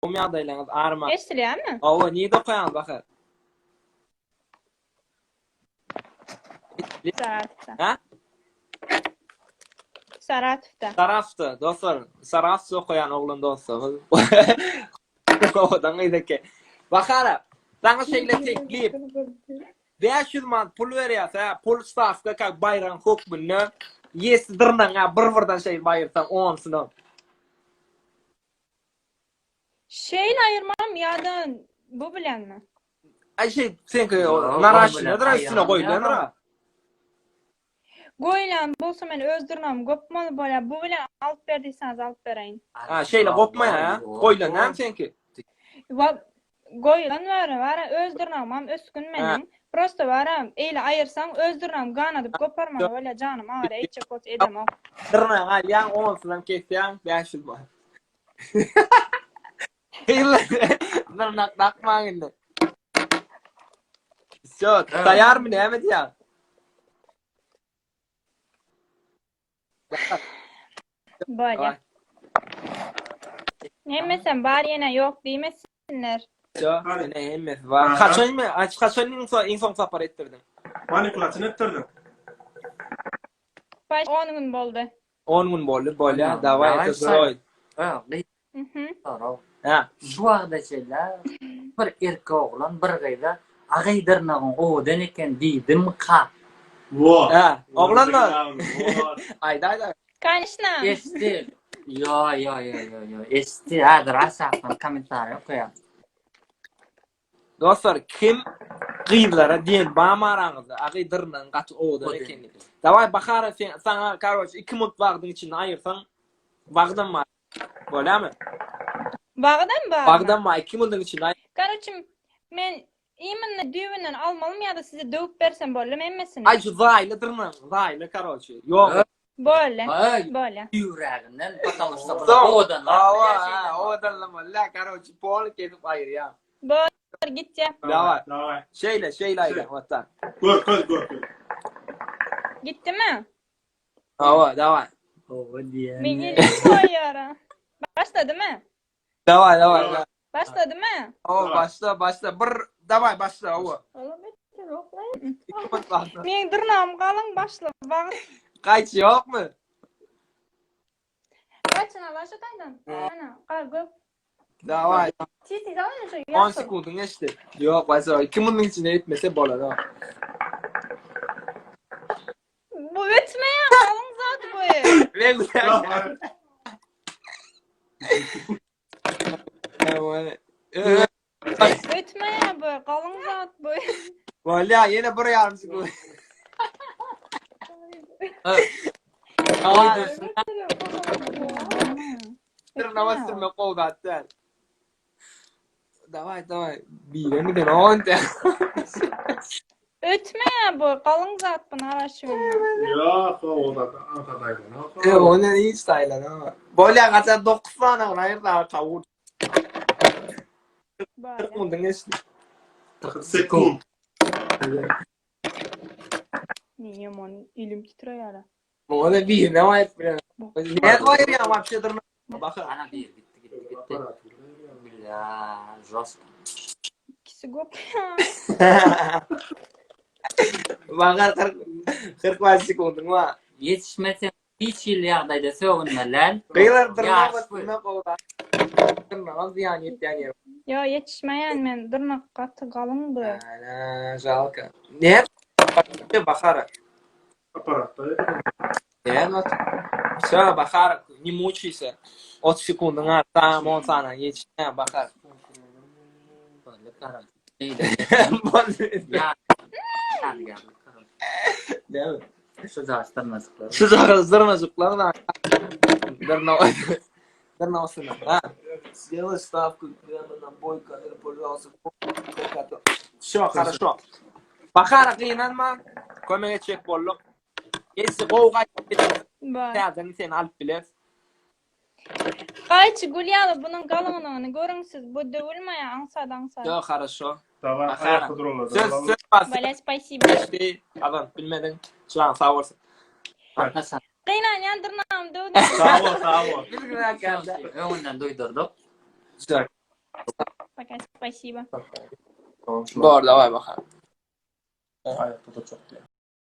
Gowmy ýagdaýlaryňyz arma. Eşdilýärmi? Hawa, nirde okaýaňyz Bahar? Saratowda. Ha? Saratowda. Saratowda, dostlar, Saratowda okaýan oglan dostlarymyz. Owadan gyz eken. Bahara, saňa şeýle teklip. 500 manat pul berýäs, hä? Pul stawka kak baýragyň hökmünde. Ýesi dyrnagyňa bir-birden şeýle baýyrsaň, onusynam. Şeýle aýyrmam ýa-da bu bilenmi? Aý şeý seňki naraşynadyr üstüne goýlandyr. Goýlan bolsa men öz dyrnagym gopmaly bolýar. Bu bilen alyp ber diýseňiz alyp bereýin. Ha şeýle gopmaýar ha? Goýlan näme seňki? Goýlan bar bar öz dyrnagymam ösgün meniň. Prosta bar eýle aýyrsaň öz dyrnagym ganadyp goparmaly bolýar janym agyrýar etjek bolsa edemok. Dyrnagy alýaň onusynam kesýäň 500 manat. Dyrnak dakmaň indi. Vsyo, taýarmy näme diýýäň? Bolýa. Hemmesem bar ýene ýok diýmesinler. Vsyo, ine hemmesi bar. Haçan haçan iň soň iň soň sapar etdirdiň? Manikulaçyn etdirdiň. Baş 10 gün boldy. 10 gün boldy, bolýa, daway, Daway, это zroý. Ha, gyz Mhm. sorag. Ha. Şu wagta çenli bir erkek oglan bir gyza agy dyrnagyň owadan eken diýdimka? Wo. Ha, oglanlar. Aýda, aýda. Конечно. Eşdi. Ýo, ýo, ýo, ýo, ýo. Eşdi. Häzir aşakdan kommentariý okaýan. Dostlar kim gyzlara diýen bamy araňyzda agy dyrnagyň gaty owadan eken diýip. Daway Bahara sen saňa karoç 2 minut wagtyň içinde aýyrsaň wagdam bar. Bolýamy? Wagdam barmy? Wagdam bar 2 minutyň içinde aýyr. Karoçi men imенно düýbünden almalymy ýa-da size döwüp bersem bolýamy hemmesini? Aý şu zaýly dyrnagyň zaýly karoçi. Ýok. Bolýa. Bolýa. Ýüreginden потому что bu owadanlap Hawa, ha, owadanlamaly, karoçi, pol kesip aýyrýaň. Bor, gitýä. Daway. Daway. Şeýle, şeýle aýdaň, watan. Görkez, görkez. Gitdimi? Hawa, daway. Hawa diýen. Men elimi goýýaryn. Başladymy? Daway, daway. Başladymy? Hawa, başla, başla. Bir, daway, başla, hawa. Meň dyrnagym galyň başla wagt. Gaýçy ýokmy? Gaýçyny alaý şu taýdan. Ana, gar gök. Daway. Tiz tiz al indi şu 10 ýaşyl. sekundyň geçdi. Ýok, başla. 2 minutyň içinde etmese bolanok. Bu ötmeýär, galyň zat bu. Men Ötmeýär bu, galyň zat bu. Bolýa, ýene bir ýarym sekund. Dyrnawa sürmek gowy zat däl. Daway, daway. Bire giden on däl. Ötmeýär bu, galyň zat bu naraşyň. Ýok, o zat aňsat aýlanok. E, ony hiç saýlanok. Bolýa, gaça 9 sany aýyrda kabul. Sekundyň geçdi. 40 sekund. Niýe mon elim titreýär. Muňa da birine aýyp bilen. Nädip aýyrýaň wapşe dyrnak? Baka. Ana bir gitdi gitdi gitdi. Bilýa, žost. İkisi gopýar. Bakar 40 45 sekundyň bar. Ýetişmese Hiç hili ýagdaýda sögünme läl. Gyzlar dyrnak Ýaş bu. ösdürmek gowy Dyrnaga zyýan ýetýän ýeri. Ýo ýetişmeýän men dyrnak gaty galyň bu. Ana žalka. Näme Bahara? Aparatda. Näme? Всё, Bahar, не мучайся. 30 sekundyň bar, tam 10 saniýa ýetişýär Bahar. Näme? Şu jaş dyrnajyklar. Şu jaş dyrnajyklar da. Dyrna dyrna olsun. Ha. Сделай ставку прямо на бой, который пользовался. Все, хорошо. Bahara gynanma. Kömek etjek bolduk. Esi gowy gaýt. Täzeden seni alyp bileris. Gaýçy gül ýaly bunuň galyňlygyny görüň siz bu döwülmeýär aňsat aňsat. Ýok haraşo. Daway aýakda durarlar. Söz söz bar. Bolýa spasibo. Geçdi. Gazanyp bilmediň. Janyň sag bolsun. Gynanýan dyrnagymy döwdüm. Sag bol sag bol. Biz günäkärler. Öňünden duýdurdyk. Güzel. Пока, спасибо. Bor, daway bakalım. Aýakda durjak diýýär.